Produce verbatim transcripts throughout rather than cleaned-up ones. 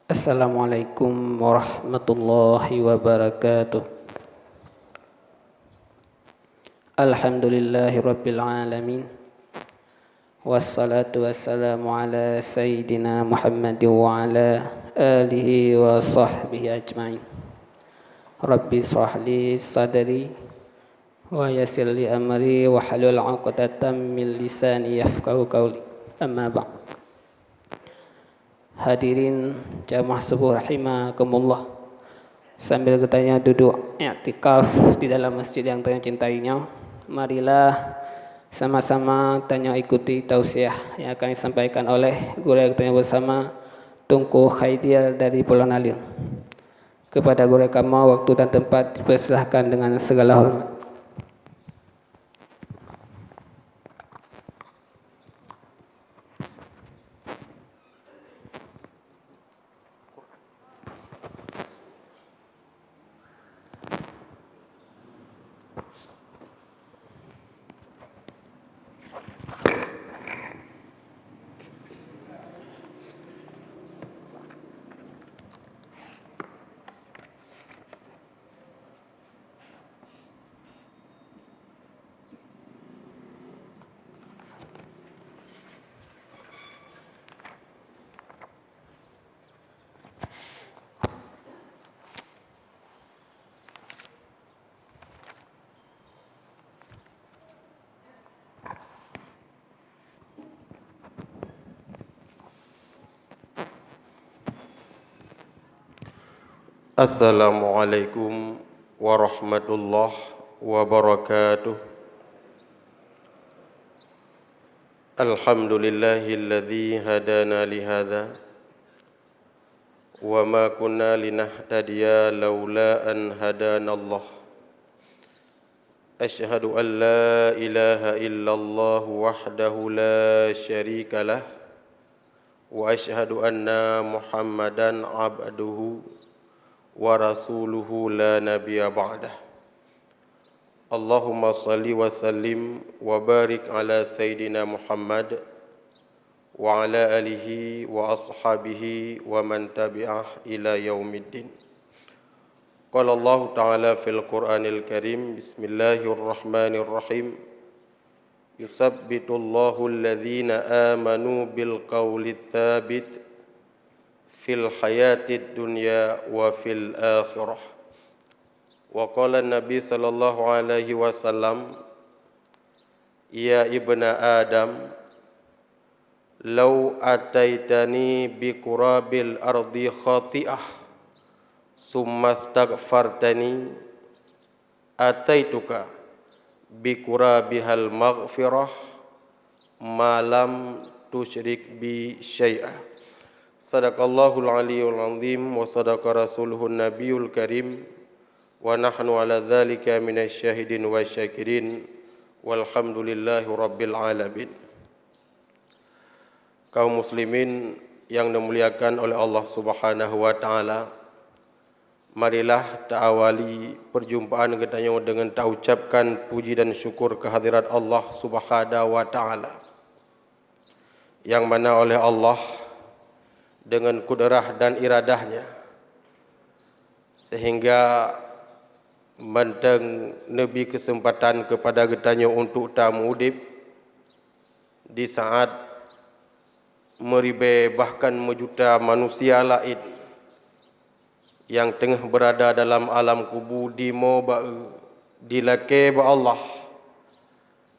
Assalamualaikum warahmatullahi wabarakatuh. Alhamdulillahirabbil alamin. Wassalatu wassalamu ala sayyidina Muhammadin wa ala alihi wa sahbihi ajma'in. Rabbi shrah li sadri wa yassir li amri wahlul 'uqdatam min lisani yafqahu qauli. Amma ba'd. Hadirin jamaah subuh rahimakumullah. Sambil geutanyoe duduek iktikaf di dalam masjid nyang tanyoe cintai nyoe, marilah sama-sama tanyoe ikuti tausiah nyang akan disampaikan oleh gurée geutanyoe bersama, Teungku Khaidil dari Pulo Naleueng. Kepada gurée kamoe, waktu dan tempat dipersilahkan dengan segala hormat. Assalamualaikum warahmatullahi wabarakatuh. Alhamdulillahilladzi hadana lihadza, wa ma kunna linahtadiya laula an hadanallah. Asyhadu an la ilaha illallah wahdahu la syarikalah, wa asyhadu anna Muhammadan abduhu wa rasuluhu la nabiyya ba'dah. Allahumma shalli wa sallim wa barik ala sayyidina Muhammad wa ala alihi wa ashabihi wa man tabi'ah ila yaumiddin. Qala Allahu ta'ala fil Qur'anil Karim, bismillahirrahmanirrahim. Yusabbitullahu alladhina amanu bil qawli tsabit fil hayatid dunya wa fil akhirah. Wa qala Nabi sallallahu alaihi wasallam, "Ya ibna Adam, law ataitani bi qurabil ardi khati'ah, summa astaghfartani, ataituka bi qurabihal maghfirah, ma lam tusyrik bi syai'a." Sadaqallahul aliyul azim wa sadaqa rasuluhun nabiyul karim, wa nahnu ala dzalika minasy syahidin wasy syakirin, walhamdulillahi rabbil alamin. Kaum muslimin yang dimuliakan oleh Allah Subhanahu wa taala, marilah taawali perjumpaan geutanyoe deungon taucapkan puji dan syukur kehadirat Allah Subhanahu wa taala, nyang mana oleh Allah deungon kudrah dan iradah-Nya, sehingga mantong neubri keuseumpatan keupada geutanyoe untuk tamu udeb di saat meuribée bahkan meujuta manusia laén nyang teungoh beurada dalam alam kubu dimoe ba-, dilakée bak Allah,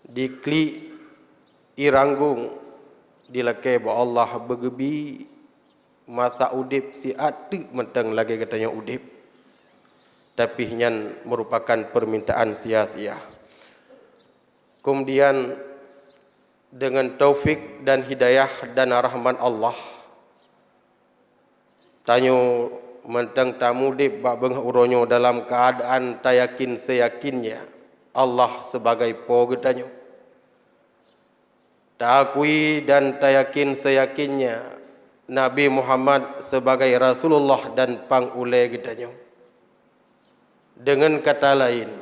diklik iranggong, dilakée bak Allah beugeubri masa udeb siat teuk mantong lagée geutanyoe udeb, tapi nyan meurupakan peumintaan sia-sia. Keumudian, deungon taufik dan hidayah dan rahmat Allah, tanyoe mantong tamudeb bak beungoh uroe nyoe dalam keuadaan tayakin seuyakinnya Allah sibagai Po geutanyoe. Taakui dan tayakin seuyakinnya Nabi Muhammad sibagai Rasulullah dan pang-ulée geutanyoe. Deungon kata laén,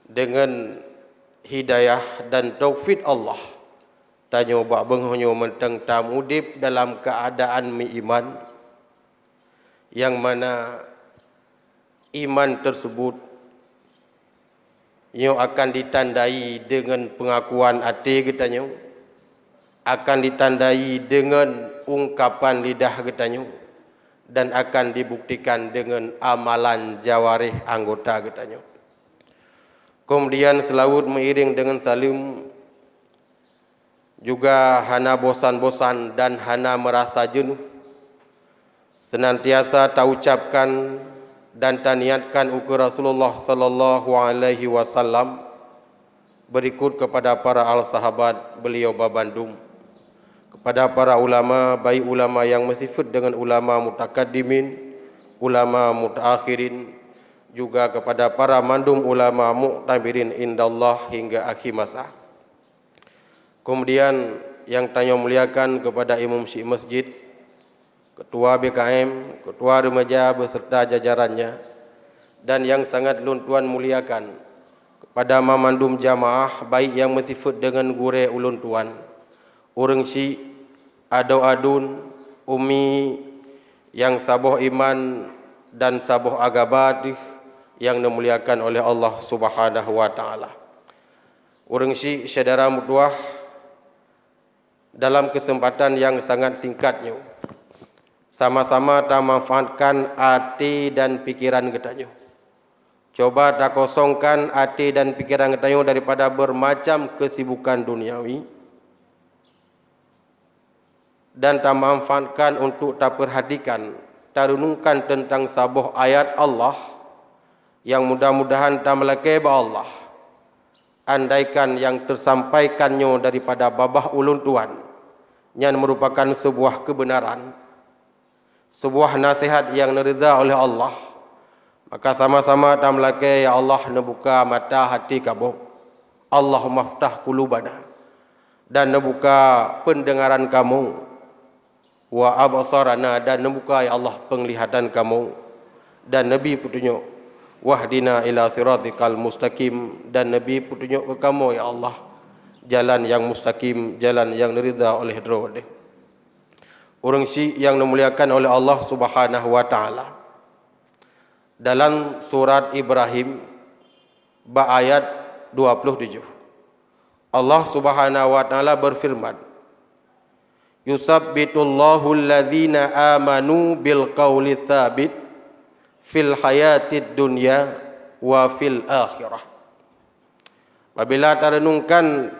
deungon hidayah dan taufik Allah, tanyoe bak beungoh nyoe mantong taudeb dalam keuadaan meuiman, nyang mana iman teuseubut nyoe akan ditandai deungon peungakuan até geutanyoe, akan ditandai deungon ungkapan lidah geutanyoe, dan akan dibuktikan deungon amalan jawarih anggota geutanyoe. Keumudian seulaweuet meuiréng deungon saleuem juga hana bosan-bosan dan hana meurasa jeuneuh, seunantiasa taucapkan dan taniatkan ukeue Rasulullah sallallahu alaihi wasallam, beurikot keupada para al sahabat beuliau babandum, keupada para ulama, baik ulama nyang meusifeuet deungon ulama mutakaddimin, ulama mutaakhirin, juga keupada para mandum ulama mu'tabirin indallah hingga akhé masa. Keumudian, nyang tanyoe muliakan keupada imum syik masjid, keutua B K M, keutua reumaja beuseurta jajarannya, dan nyang sangat lôn tuan muliakan keupada mamandum jamaah, baik nyang meusifeuet deungon gurée ulôn tuan, ureuëng syik, adoe aduen, umi, nyang saboh iman dan saboh agama teuh nyang dimuliakan oleh Allah Subhanahu wa Ta'ala. Ureuëng syik syedara meutuwah, dalam keuseumpatan nyang sangat singkat nyoe, sama-sama tamanfaatkan até dan pikeran geutanyoe. Cuba takosongkan até dan pikeran geutanyoe daripada beurmacam keusibukan duniawi, dan tamanfaatkan untuk tapeurhatikan, tareunungkan teuntang saboh ayat Allah, nyang mudah-mudahan tameulakée bak Allah, andaikan nyang teusampaikan nyoe daripada babah ulôn tuan, nyan meurupakan seubuah keubeunaran, seubuah naseuhat nyang neuridha oleh Allah, maka sama-sama tameulakée, ya Allah, neubuka mata hati kamoe. Allahummaftah qulubana, dan neubuka peundeungaran kamoe, wa absarana, dan neubuka, ya Allah, peunglihatan kamoe, dan neubi peutunyok, wahdina ila siratikal mustaqim, dan neubi peutunyok keu kamoe, ya Allah, jalan nyang mustaqim, jalan nyang neuridha oleh Droe. Ureuëng syik nyang dimuliakan oleh Allah Subhanahu wa Ta'ala. Dalam surat Ibrahim, bak ayat dua puluh tujoh, Allah Subhanahu wa Ta'ala beufeureuman, "Yusabbitullahu alladzina amanu bil qauli tsabit fil hayatid dunya wa fil akhirah." Apabila tareunungkan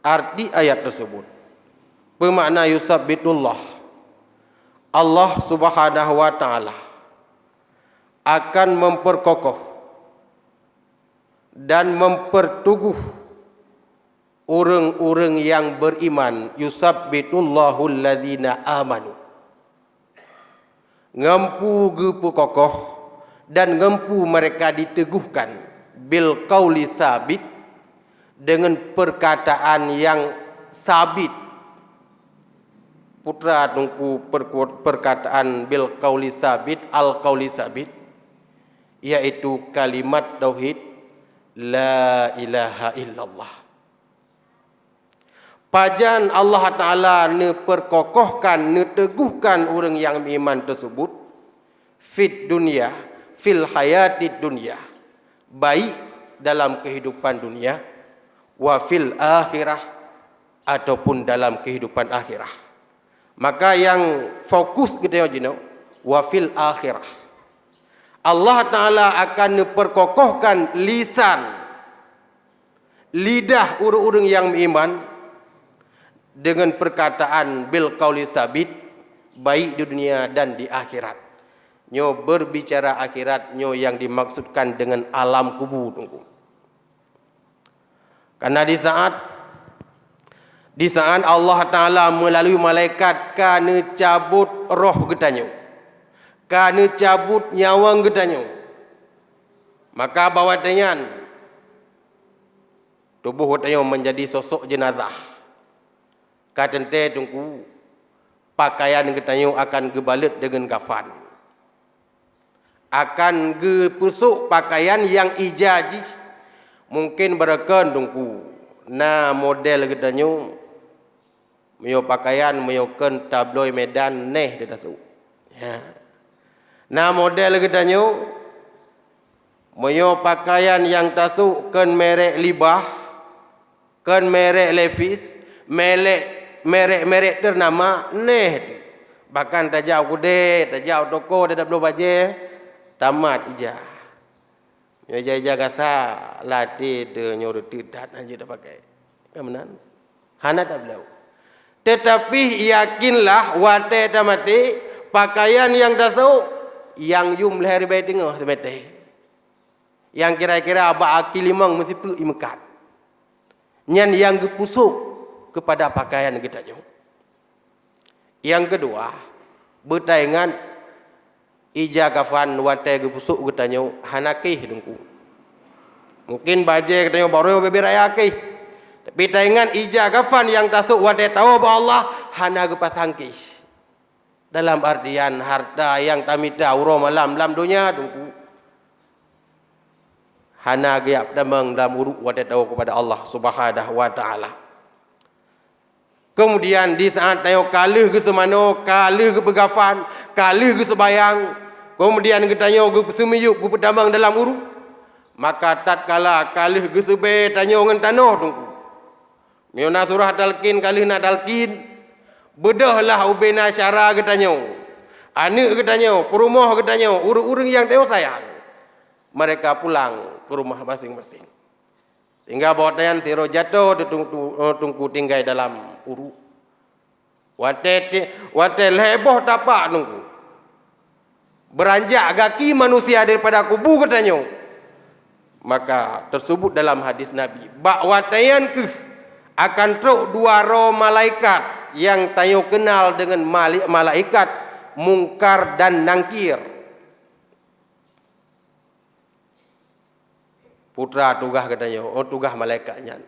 arti ayat teuseubut, peumakna yusabbitullah, Allah Subhanahu wa Ta'ala akan meupeurkokoh dan meupeurtugoh ureuëng-ureuëng nyang beuriman, "Yusabbitullahul ladzina amanu." Ngon peue geupeukokoh dan ngon peue mereka diteguhkan, "bil qauli sabit", deungon peurkataan nyang sabit. Peue teungku perku-, peurkataan "bil qauli sabit", "al qauli sabit", yaitu kalimat tauhid, "La ilaha illallah". Pajan Allah Ta'ala neupeurkokohkan, neuteguhkan ureuëng nyang meuiman teuseubut, "fid dunya", fil hayatid dunya, baik dalam keuhidupan dunia, "wa fil akhirah", ataupun dalam keuhidupan akhirah. Maka nyang fokus geutanyoe jinoe, "wa fil akhirah". Allah Ta'ala akan neupeurkokohkan lisan, lidah ureuëng-ureuëng nyang meuiman deungon peurkataan "bil qauli sabit", baik di dunia dan di akhirat. Nyoe beurbicara akhirat, nyoe nyang dimaksudkan deungon alam kubu, teungku. Karena di saat, di saat Allah Ta'ala meulalu malaikat ka neucabut roh geutanyoe, ka neucabut nyawöng geutanyoe, maka bak watée nyan tuboh geutanyoe meunjadi sosok jeunazah. Ka teuntée teungku, pakaian geutanyoe akan geubalot deungon kafan. Akan geupeusok pakaian nyang ija jih, Mungken barokon Teungku, na model geutanyoe, meunyoe pakaian, meunyoe kheun tabloe Medan, neh di tasôk. Ya. Na model geutanyoe, meunyoe pakaian nyang tasôk kheun merek Libah, kheun merek Levi's, merek, merek-merek ternama, neh. Bahkan tajak u keudè, tajak u toko, tajak bloe bajèe, tamat ija. Nyoe ija-ija gasa, latèe teuh nyoe reuteuh that, hanjeuet tapakai. Kan meunan? Hana tabloe. Teutapi yakinlah, watèe tamaté, pakaian nyang tasôk, nyang yum lhèe ribèe teungoh seumeter. Nyang kira-kira bak aki limong meusifeuet imeukat. Nyan nyang geupusôk keupada pakaian geutanyoe. Nyang keudua, beutaingat ija kafan watèe geupusôk geutanyoe hana kéh Teungku. Mungken bajèe geutanyoe barô bèe-bèe raya kéh. Tapi taingat ija kafan nyang tasôk watèe tawoe bak Allah hana geupasang kéh. Dalam artian harta nyang tamita uroe malam lam donya Teungku, hana geujak peutamong lam uruek watèe tawoe keupada Allah Subhanahu wa Taala. Keumudian, di saat tanyoe ka lheueh geuseumanoe, ka lheueh geupeugafan, ka lheueh geuseumbahyang, keumudian geutanyoe geupeuseumiyueb, geupeutamong dalam uruek, maka tatkala ka lheueh geuseubée tanyoe ngon tanoh Teungku. Meunyoe na surah talkin, ka lheueh na talkin, beudôhlah ubena syara geutanyoe, aneuk geutanyoe, peurumoh geutanyoe, ureuëng-ureuëng nyang tanyoe sayang, mereka pulang ke rumah masing-masing. Sehingga bak watée nyan sidroe jato teutung-, tu-, eh, Teungku tinggai dalam uruek. Watée ti-, watée lhée boh tapak Teungku, beuranjak gaki manusia daripada kubu geutanyoe, maka teuseubut dalam hadis Nabi, bak watée nyan kheueh akan trok dua droe malaikat nyang tanyoe keunal deungon mali-, malaikat Mungkar dan Nangkir. Putra tugaih geutanyoe, oh, tugaih malaikat nyan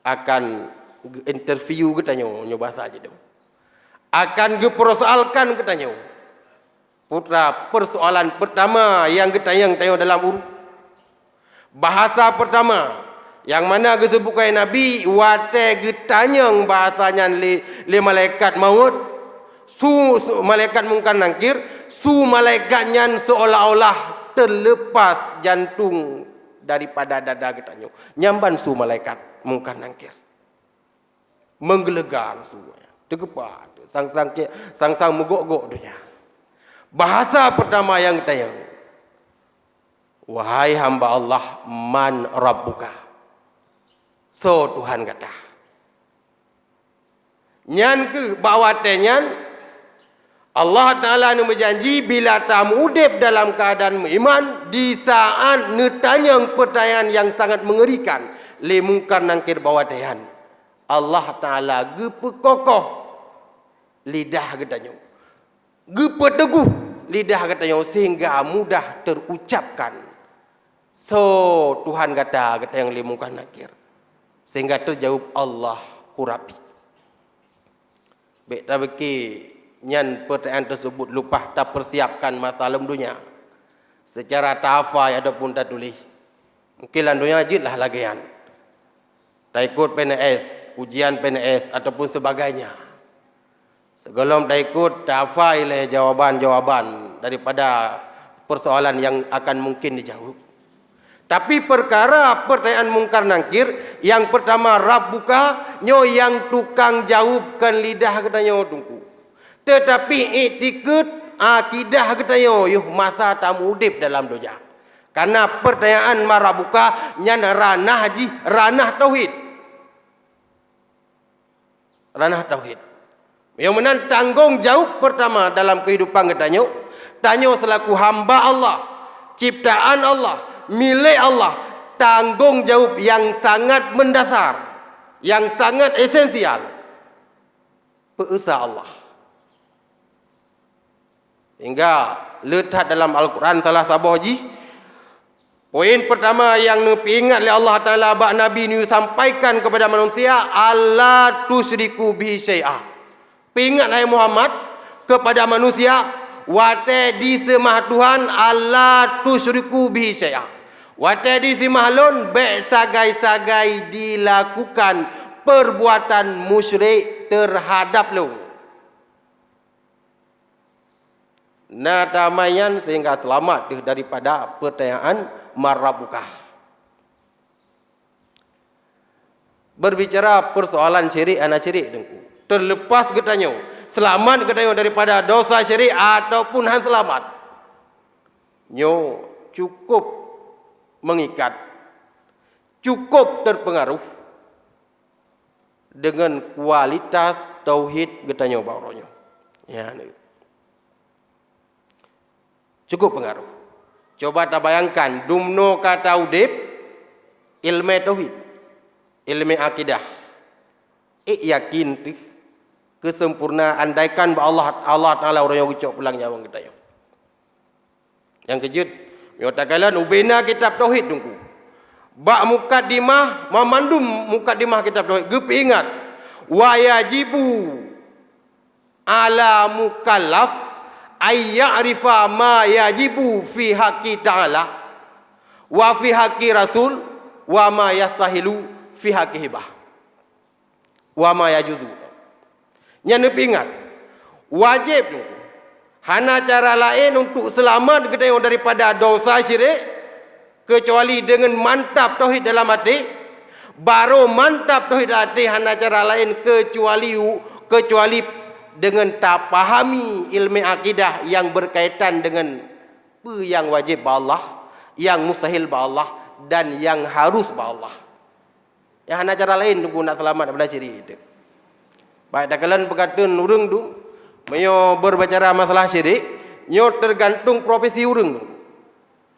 akan geu-interview geutanyoe, nyoe bahasa jih dong. Akan geupeusoalkan geutanyoe. Putra, persoalan pertama nyang geutanyong tanyoe dalam uruek. Bahasa pertama, nyang mana geuseubuet keu Nabi watée geutanyong bahasa nyan lé, lé malaikat mawöt, Su, su, malaikat Mungkar Nangkir, su malaikat nyan seolah-olah terlepas jantung daripada dada geutanyoe. Nyan ban su malaikat Mungkar Nangkir. Menggelegar su, teugeupah, sang-sang ke, sang-sang meugok-gok donya. Bahasa pertama nyang geutanyong, "Wahai hamba Allah, man rabbuka?" Soe Tuhan gata? Nyan kheueh bak watée nyan, Allah Taala neumeujanji bila tamu udeb dalam keuadaan meuiman, di saat neutanyong peutanyaan nyang sangat meungerikan lé Mungkar Nangkir bak watée nyan, Allah Taala geupeukokoh lidah geutanyoe. Geupeuteuguh lidah geutanyoe sehingga mudah teurucapkan, "Soe Tuhan gata?" geutanyong lé Mungkar Nangkir. Sehingga teujaweueb, "Allahu Rabbi." Bék tabeuki nyan peutanyaan teuseubut leupah tapeusiapkan masa lom donya, seucara tahafai ataupun tatuléh. Mungken lam donya jeuet lah lagée nyan. Taikot P N S, ujian P N S ataupun sebagainya. Sigohlom taikot, tahafai lé jawaban-jawaban daripada persoalan nyang akan mungken dijaweueb. Tapi peukara peutanyaan Mungkar Nangkir, nyang peurtama, "Rabbuka?", nyoe nyang tukang jaweueb kon lidah geutanyoe Teungku. Teutapi iktikeuet, akidah geutanyoe yoh masa tamu udeb dalam donya. Karena peutanyaan "Man rabbuka" nyan ranah jih, ranah tauhid. Ranah tauhid. Nyang meunan tanggong jaweueb peurtama dalam keuhidupan geutanyoe, tanyoe seulaku hamba Allah, ciptaan Allah, milék Allah, tanggong jaweueb nyang sangat meundasar, nyang sangat esensial. Peu-esa Allah. Sehingga le that dalam Al-Quran salah saboh jih, poin peurtama nyang neupeuingat lé Allah Taala bak Nabi neusampaikan keupada manusia, "Alla tusyriku bihi syai'a." Peuingat, hai Muhammad, keupada manusia, watée jiseumah Tuhan, "Alla tusyriku bihi syai'a." Watée jiseumah lôn, bék sagai-sagai jilakukan peurbuatan musyrik teuhadab lôn. Na tamai nyan sehingga seulamat daripada peutanyaan "Man rabbuka?" Berbicara persoalan syirik hana syirik, Teungku. Terlepas geutanyoe seulamat geutanyoe daripada dosa syirik ataupun hana seulamat, nyoe cukup mengikat, cukup terpengaruh dengan kualitas tauhid geutanyoe bak uroe nyoe. Ya, ni. Cukup pengaruh. Coba tabayangkan, dumnoe ka taudeb, ilmé tauhid, ilmé akidah. Ék yakin teuh keuseumpurna andaikan bak Allah, Allah Taala uroe nyoe geucok pulang nyawöng geutanyoe. Nyang keujeuet, meunyoe takalon ubena kitab tauhid, Teungku. Bak mukadimah, mamandum mukadimah kitab tauhid geupeuingat, "Wa yajibu ala mukallaf ay ya'rifa ma yajibu fi haqqi ta'ala, wa fi haqqi rasul, wa ma yastahilu fi haqqi hibah, wa ma yajuzu." Nyan neupeuingat, wajéb, Teungku, hana cara laén untuk seulamat geutanyoe daripada dosa syirik, keucuali deungon mantap tauhid dalam até. Barô mantap tauhid dalam até hana cara laén keucuali, keucuali deungon tapahami ilmé akidah nyang beurkaitan deungon peue nyang wajéb bak Allah, nyang mustahil bak Allah, dan nyang harus bak Allah. Nyang hana cara laén Teungku nak seulamat daripada syirik. Baik, takalon peukateun ureuëng tu, meunyoe berbicara masalah syirik, nyoe tergantung profesi ureuëng tu.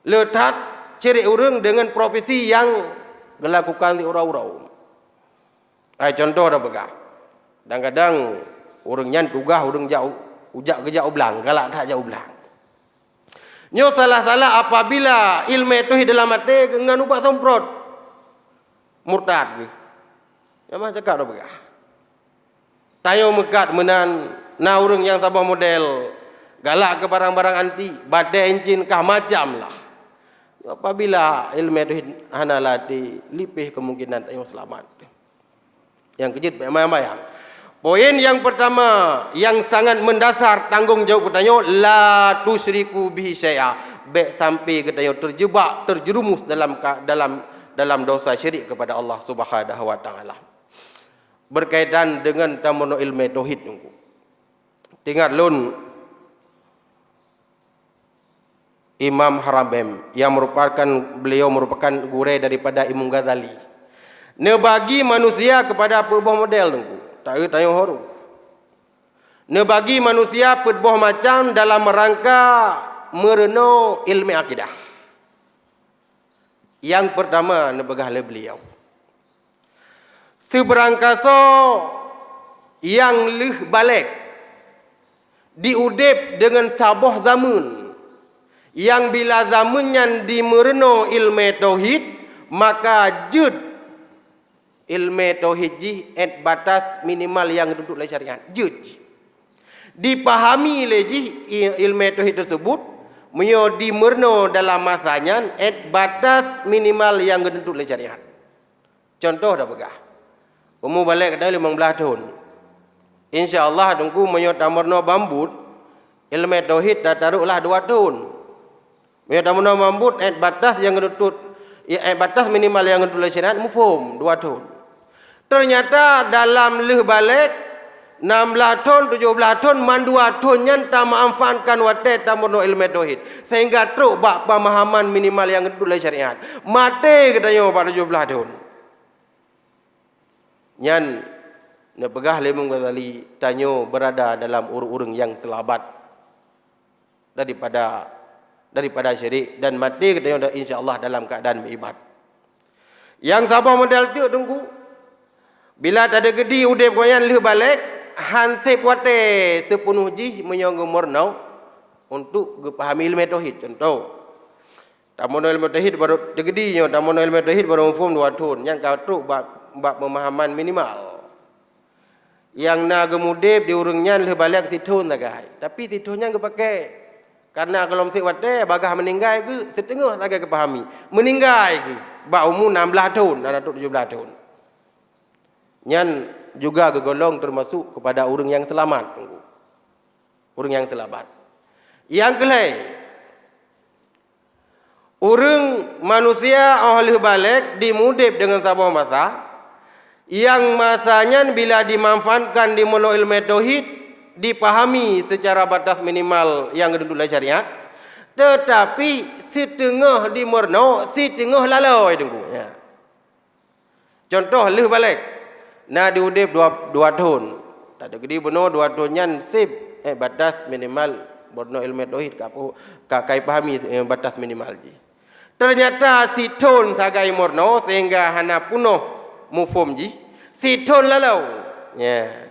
Le that syirik ureuëng deungon profesi nyang geulakukan di uroe-uroe. Ai, contoh dah peugah. Kadang-kadang ureuëng nyan tugaih ureuëng jak u-, ujak geujak u blang, galak that jak u blang. Nyoe salah-salah apabila ilmé tauhid dalam até ngon ubat semprot. Murtad geuh. Nyang mah cakap dah peugah. Tanyoe meukat meunan, na ureuëng nyang saboh model, galak keu barang-barang antik, batée incin kah macam lah. Apabila ilmé tauhid hana lam até, lipéh kemungkinan tanyoe seulamat. Nyang keujeuet, bayang-bayang. Poin nyang peurtama nyang sangat meundasar tanggong jaweueb geutanyoe, "La tusyriku bihi syai'a." Bék sampai geutanyoe teujeubak, teujerumus dalam ka-, dalam, dalam dosa syirik kepada Allah Subhanahu wa Taala. Berkaitan deungon tameurunoe ilmé tauhid, Teungku. Teuingat lôn, Imam Haramain, yang merupakan, beliau merupakan gurée daripada Imam Ghazali, neubagi manusia kepada peuet boh model, Teungku. Taeu tanyoe horo. Neubagi manusia peuet boh macam dalam rangka meurunoe ilmé akidah. Nyang peurtama neupeugah lé beliau, seubeurangkasoe nyang lheueh balek, diudeb deungon saboh zameun, nyang bila zameun nyan dimeurunoe ilmé tauhid, maka jeuet ilmé tauhid jih 'et batas minimal nyang geutuntot lé syariat. Jeuet jih. Dipahami lé jih i-, ilmé tauhid teuseubut, meunyoe dimeurunoe dalam masa nyan 'et batas minimal nyang geutuntot lé syariat. Contoh dah peugah, umu balek geutanyoe limong blaih thon. Insya Allah, Teungku, meunyoe tameurunoe bambut, ilmé tauhid tatarok lah dua thon. Meunyoe tameurunoe bambut, 'et batas nyang geutuntot, ya, 'et batas minimal nyang geutuntot lé syariat muphom, dua thon. Teunyata dalam lheueh balek, nam blaih thon, tujoh blaih thon, mandua thon nyan tamanfaatkan watée tameurunoe ilmé tauhid, sehingga trok bak pemahaman minimal nyang geutuntot lé syariat. Maté geutanyoe bak tujoh blaih thon. Nyan neupeugah lé Imam Ghazali, tanyoe beurada dalam ureuëng-ureuëng nyang seulabat daripada, daripada syirik dan maté geutanyoe da-, insya Allah dalam keuadaan meuiman. Nyang saboh model teuk, Teungku, bila tadeugedi udeb gobnyan lheueh balek, han sép watée seupunoh jih meunyoe geumeurunoe untuk geupahami ilmé tauhid. Contoh, tameurunoe ilmé tauhid barô teugedi nyoe, tameurunoe ilmé tauhid barô muphom dua thon, nyan ka trok bak, bak pemahaman minimal. Nyang na geumudeb di ureuëng nyan lheueh balek sithon sagai, tapi sithon nyan geupaké Karena gohlom seb watée bagaih meuninggai geuh, siteungoh sagai geupahami. Meuninggai geuh bak umu nam blaih thon, hana trok tujoh blaih thon. Nyan juga geugolong teumasok keupada ureuëng nyang seulamat. Ureuëng nyang seulamat. Nyang keulhée, ureuëng manusia óh lheueh balek di mudeb deungon saboh masa, nyang masa nyan bila dimanfaatkan di meurunoe iéleumé tauhid, dipahami seucara batas minimal nyang geuduek lé syariat, teutapi siteungoh di meurunoe, siteungoh lalôi, Teungku. Ya. Cuntoh lheueh balek, na di udeb dua, dua thon. Tadeugri bunoe dua thon nyan seb, eh, batas minimal meurunoe iéleumé tauhid ka, ka, ka ipahami, eh, batas minimal jih. Teunyata sithon sagai meurunoe sehingga hana peunoh muphom jih, sithon lalôi. Ya.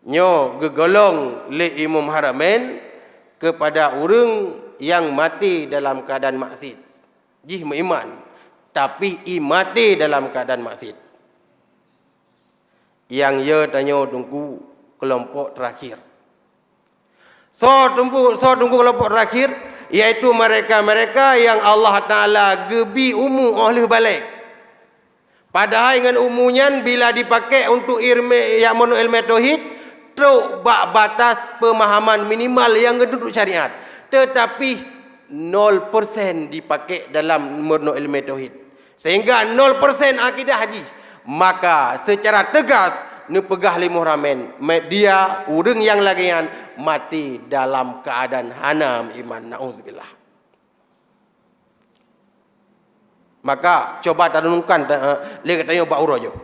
Nyoe geugolong lé Imam Haramain keupada ureuëng nyang maté dalam keuadaan maksiet. Jih meuiman, tapi i maté dalam keuadaan maksiet. Nyang yo tanyoe Teungku, keulompok teurakhir. Soe Teungku, soe Teungku keulompok teurakhir? Yaitu mereka-mereka nyang Allah Taala geubi umu óh lheueh balek. Padahai ngon umu nyan bila dipakék untuk iéleumé, nyang meurunoe iéleumé tauhid, trok bak batas peumahaman minimal nyang geuduek syariat, teutapi nol persen dipakék dalam meurunoe iéleumé tauhid, sehingga nol persen akidah jih. Maka seucara teugas neupeugah lé Imam Haramain, dia ureuëng nyang lagée nyan maté dalam keuadaan hana meuiman. Nauzubillah. Maka, cuba tarenungkan, eh, lé geutanyoe bak uroe nyoe.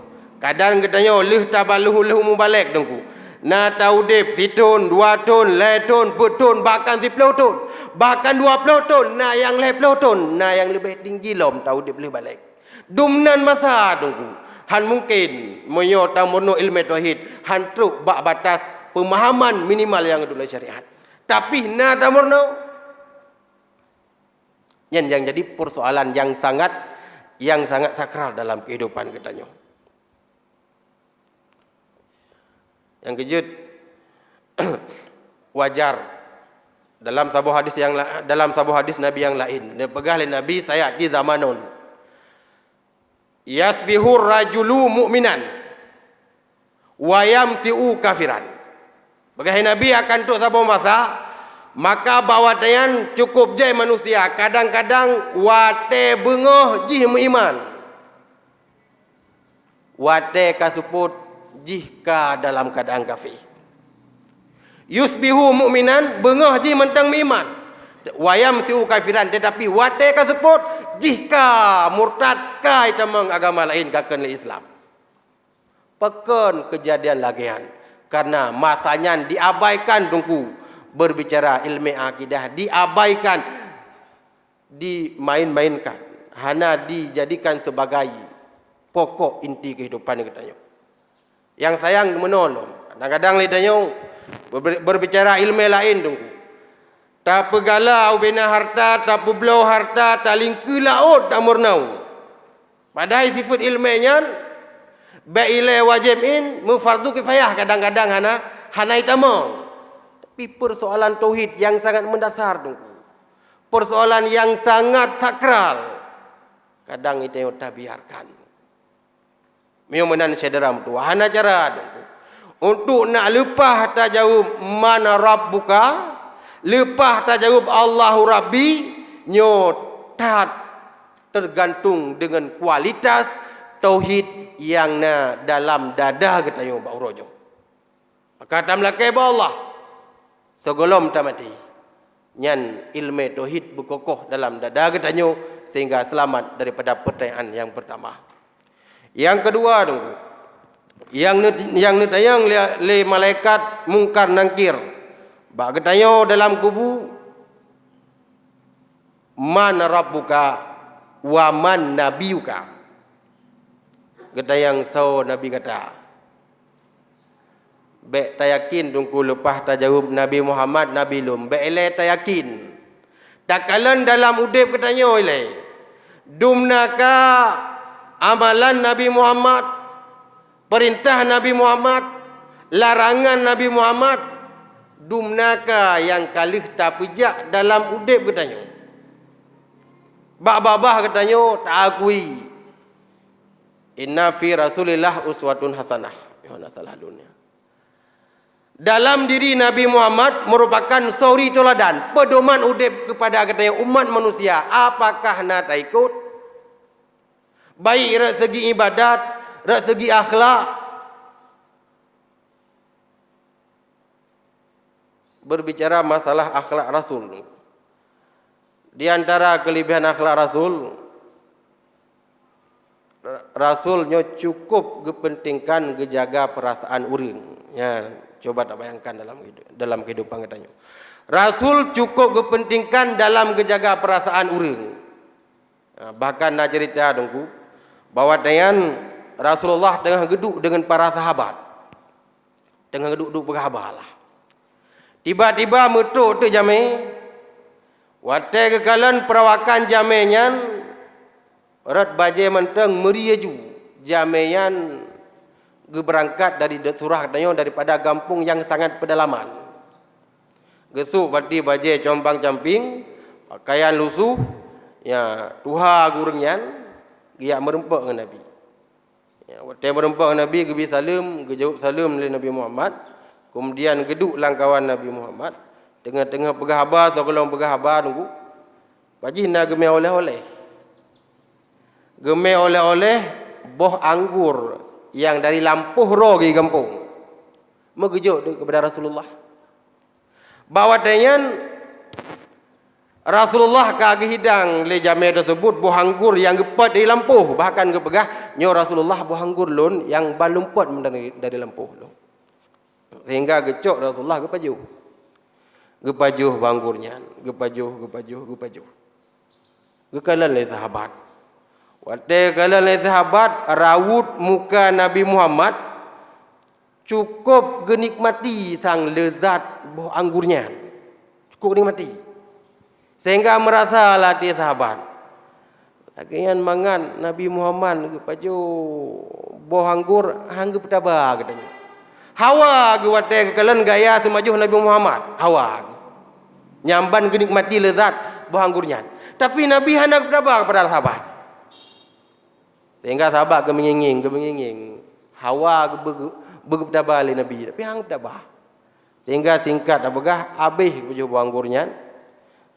Kadang geutanyoe lheueh tabalôh lheueh mubalek Teungku. Na taudeb sithon, dua thon, lhée thon, peuet thon, bahkan siploh thon, bahkan dua ploh thon, na nyang lhée ploh thon, na nyang leubeh tinggi lom taudeb lheueh balek. Dumnan masa Teungku, han mungken meunyoe tameurunoe iéleumé tauhid, han trok bak batas peumahaman minimal nyang geuduek lé syariat. Tapi na tameurunoe, Nyan nyang jadi persoalan nyang sangat, nyang sangat sakral dalam kehidupan geutanyoe. Nyang keujeuet, wajar dalam saboh hadis nyang la-, dalam saboh hadis Nabi nyang laén, neupeugah lé Nabi, "Sayati zamanun yusbihur rajulu mu'minan wa yumsiu kafiran." Peugah Nabi, akan trok saboh masa, maka bak watée nyan cukôp jai manusia, kadang-kadang watée beungoh jih meuiman, watée ka seupôt jih ka dalam keuadaan kafé. Yusbihu mu'minan, beungoh jih mantong meuiman, wa yumsiu kafiran, teutapi watée ka seupôt jih ka murtad, ka itamong agama laén, ka kheun lé Islam. Pakon keujadian lagée nyan? Karena masa nyan diabaikan Teungku, berbicara ilmu akidah diabaikan, dimain-mainkan, hana dijadikan sebagai pokok inti kehidupan geutanyoe. Nyang sayang meunoe lom, kadang-kadang lé tanyoe ber-, berbicara ilmu laén Teungku. Tapeugala ubena harta, tapeubloe harta, talingkeue laôt tameurunoe. Padahai sifeuet iéleumé nyan bék ilée wajéb ain, meufardu kifayah, kadang-kadang hana, hana itamong. Tapi persoalan tauhid nyang sangat meundasar Teungku, persoalan nyang sangat sakral, kadang itanyoe tabiarkan. Meunyoe meunan syedara meutuwah, hana cara Teungku. Untuk nak leupah tajaweueb man rabbuka, leupah tajaweueb Allahu Rabbi, nyoe that teugantung deungon kualitas tauhid nyang na dalam dada geutanyoe bak uroe nyoe. Maka tameulakée bak Allah sigohlom tamaté. Nyan iéleumé tauhid beukokoh dalam dada geutanyoe sehingga seulamat daripada peutanyaan nyang peurtama. Nyang keudua Teungku, nyang neu-, nyang neutanyong lé, lé malaikat Mungkar Nangkir bak geutanyoe dalam kubu, "Man rabbuka wa man nabiyuka?" Geutanyong soe nabi gata. Bék tayakin Teungku leupah tajaweueb Nabi Muhammad nabi lom, bék ilée tayakin. Takalon dalam udeb geutanyoe ilée, dumna ka amalan Nabi Muhammad, peurintah Nabi Muhammad, larangan Nabi Muhammad, Dumna ka nyang ka lheueh tapeujak dalam udeb geutanyoe. Bak babah geutanyoe taakui, "Inna fi Rasulillah uswatun hasanah." Yoh na salah dunia. Dalam diri Nabi Muhammad merupakan suri tauladan, pedoman udeb kepada geutanyoe umat manusia. Apakah na taikot? Baik rot segi ibadat, rot segi akhlak. Berbicara masalah akhlak Rasul, di antara kelebihan akhlak Rasul, Rasul nyoe cukup geupentingkan geujaga perasaan ureuëng. Ya, coba tabayangkan dalam hidup, dalam kehidupan geutanyoe. Rasul cukup geupentingkan dalam geujaga perasaan ureuëng. Ha, bahkan na cerita Teungku, bahwa watée nyan Rasulullah teungoh geuduek deungon para sahabat. Teungoh geuduek-duek peugah haba lah. Tiba-tiba meutrok teuk jamé. Watée geukalon peurawakan jamé nyan, rot bajée mantong meuri laju. Jamé nyan geubeurangkat dari surah geutanyoe daripada gampông nyang sangat peudalaman. Geusok bati bajée compang-camping, pakaian lusuh, ya, tuha geuh ureuëng nyan, geujak meureumpok ngon Nabi. Ya, watée meureumpok ngon Nabi, geubi saleuem, geujaweueb saleuem lé Nabi Muhammad, keumudian geuduek lam kawan Nabi Muhammad, teungoh-teungoh peugah haba, sigohlom peugah haba Teungku, pajih na geumé oleh-oleh. Geumé oleh-oleh boh anggor nyang dari lampôh droe gampông. Meugeujok keupada Rasulullah. Bak watée nyan, Rasulullah ka geuhidang lé jamé teuseubut boh anggor nyang geupot di lampôh, bahkan geupeugah, "Nyoe Rasulullah boh anggor lôn nyang ban lôn pot dari, dari lampôh lôn." Sehingga geucok Rasulullah geupajoh. Geupajoh boh anggor nyan, geupajoh, geupajoh, geupajoh. Geukalon lé sahabat. Watée geukalon lé sahabat, raut muka Nabi Muhammad, cukup geunikmati sang leuzat boh anggor nyan. Cukup geunikmati. Sehingga meurasa lam até sahabat, lagée nyan mangat Nabi Muhammad geupajoh boh anggor han geupeutaba geutanyoe. Hawa geuh watée geukalon gaya seumajoh Nabi Muhammad. Hawa geuh. Nyang ban geunikmati leuzat boh anggor nyan. Tapi Nabi hana geupeutaba keupada sahabat. Sehingga sahabat geumeungieng-ngieng, geumeungieng-ngieng. Hawa geuh beu-, beu-, geupeutaba lé Nabi, tapi han geupeutaba. Sehingga singkat tapeugah, habéh geupajoh boh anggor nyan,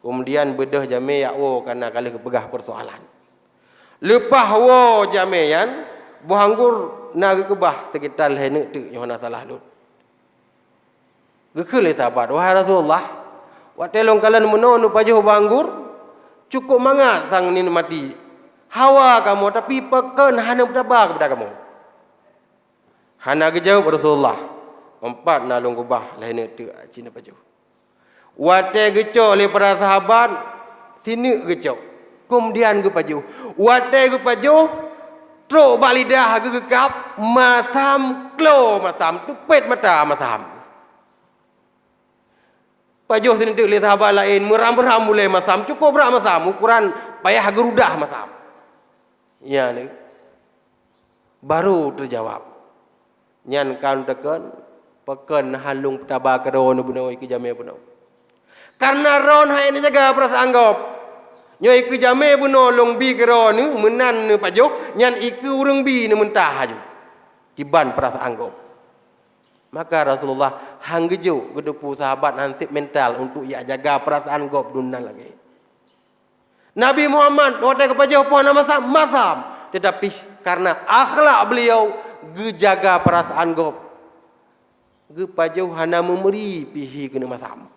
keumudian beudôh jamé jak woe kareuna ka lheueh geupeugah peusoalan. Leupah woe jamé nyan, boh anggor na geukeubah sekitar lhée neuk teuk, nyoe hana salah lôn. Geukheun lé sahabat, "Wahai Rasulullah, watée lôn kalon meunoe neupajoh boh anggor, cukup mangat sang nikmati. Hawa kamoe, tapi pakon hana peutaba keupada kamoe. Hana geujaweueb Rasulullah, 'Empat na lôn keubah, lhée neuk teuk cit neupajoh.'" Watée geucok lé para sahabat, sineuk geucok, keumudian geupajoh. Watée geupajoh, trok bak lidah geuh geukab, masam klo masam, teupet mata masam. Pajoh sineuk teuk lé sahabat laén, meuram-ram ulée masam, cukup brat masam, ukoran payah geurudah masam. Nyan, baru teujawab. Nyan kan takheun, pakon han lôn peutaba keu droeneuh bunoe, ikeue jamé bunoe. Kareuna droeneuh hana jaga peurasaan gob. Nyoe ikeue jamé bunoe lôn bi keu droeneuh, meunan neupajoh, nyan ikeue ureuëng bi neumeuntah laju. Kiban peurasaan gob. Maka Rasulullah han geujok geuteupeue sahabat hanseb mental untuk jak jaga peurasaan gob dum nan lagée. Nabi Muhammad watée geupajoh poh na masam, masam. Tetapi kareuna akhlak beliau geujaga peurasaan gob, geupajoh hana meumuri pih keuneuk masam.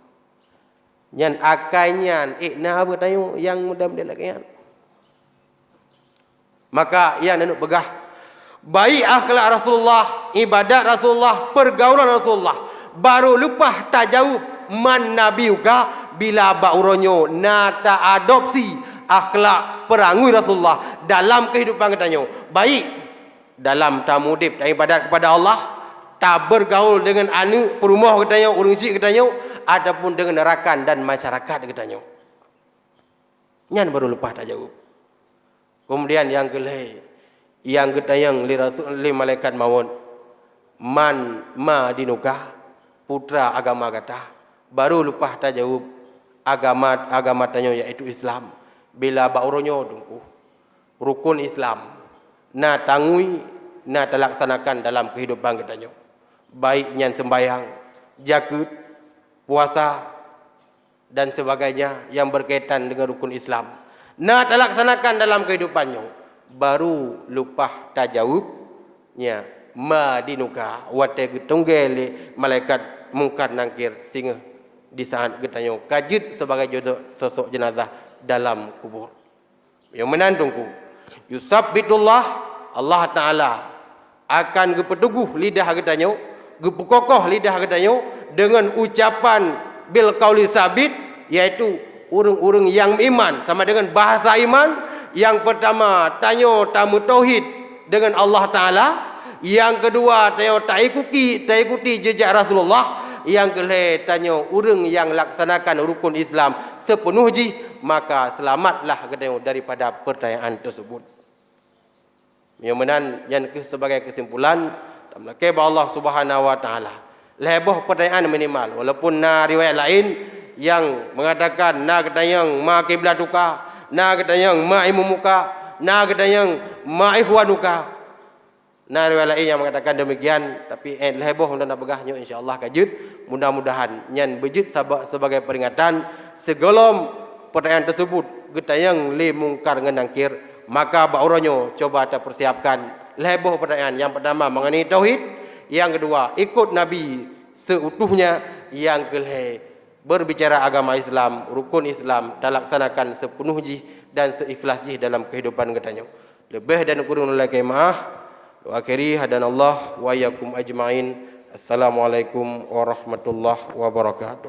Nyan akai nyan ék na beutanyong nyang mudah-mudah lagée nyan. Maka, nyang neupeugah, baik akhlak Rasulullah, ibadat Rasulullah, peurgaulan Rasulullah, barô leupah tajaweueb man Nabi uka bila bak uroe nyoe na taadopsi akhlak peurangui Rasulullah dalam keuhidupan geutanyoe, baik dalam tamudeb, taibadat kepada Allah, tabeurgaul deungon aneuëk peurumoh geutanyoe, ureuëng syik geutanyoe, ataupun deungon rakan dan masyarakat geutanyoe. Nyan barô leupah tajaweueb. Keumudian nyang keu lhée, nyang geutanyong lé rasul, lé malaikat mawöt, "Man ma dinuka, putra agama gata?" Baru leupah tajaweueb agama, agama tanyoe yaitu Islam. Bila bak uroe nyoe Teungku, rukun Islam na tangui, na talaksanakan dalam keuhidupan geutanyoe. Baik nyan seumbahyang, jakeuet, puasa, dan sebagainya yang berkaitan dengan rukun Islam. Na talaksanakan dalam keuhidupan nyoe, baru leupah tajaweueb, nya, ma dinuka, watée geutunggée lé malaikat Mungkar Nangkir singoh di saat geutanyoe ka jeuet sebagai jodoh sosok jenazah dalam kubur. Nyang meunan Teungku, yusabbitullah, Allah Ta'ala akan geupeutugoh lidah geutanyoe, geupeukokoh lidah geutanyoe deungon ucapan bil qauli sabit, yaitu ureuëng-ureuëng nyang meuiman. Sama dengan bahasa iman, nyang peurtama tanyoe tameutauhid deungon Allah Ta'ala, nyang keudua tanyoe taikuti, taikuti jeujak Rasulullah, nyang keulhée tanyoe ureuëng nyang laksanakan rukun Islam seupeunoh jih, maka seulamatlah geutanyoe daripada peurtanyaan teuseubut. Meunyoe meunan, nyan kheueh sibagai keusimpulan, tameulakée bak Allah Subhanahu wa Ta'ala. Lhée boh peurtanyaan minimal, walaupun na riwayat laén nyang meungatakan na geutanyoe ma kiblat tuka, na geutanyoe ma imum muka, na geutanyoe ma ikhwan tuka. Na riwayat laén nyang meungatakan deumikian, tapi, eh, lhée boh ulôn na peugah nyoe insya Allah ka jeuet. Mudah-mudahan nyan beujeuet saba-, sibagai peuringatan sigohlom peurtanyaan teuseubut geutanyong lé Mungkar ngon Nangkir, maka bak uroe nyoe cuba tapeusiapkan lhée boh peurtanyaan. Nyang peurtama mengenai tauhid, nyang keudua ikot Nabi seutuhnya, nyang keulhée berbicara agama Islam, rukun Islam talaksanakan seupeunoh jih dan seuikhlas jih dalam keuhidupan geutanyoe. Leubeh dan kureueng lôn lakée meu'ah. Wa akhiri hadanallah wa iyyakum ajmain. Assalamualaikum warahmatullahi wabarakatuh.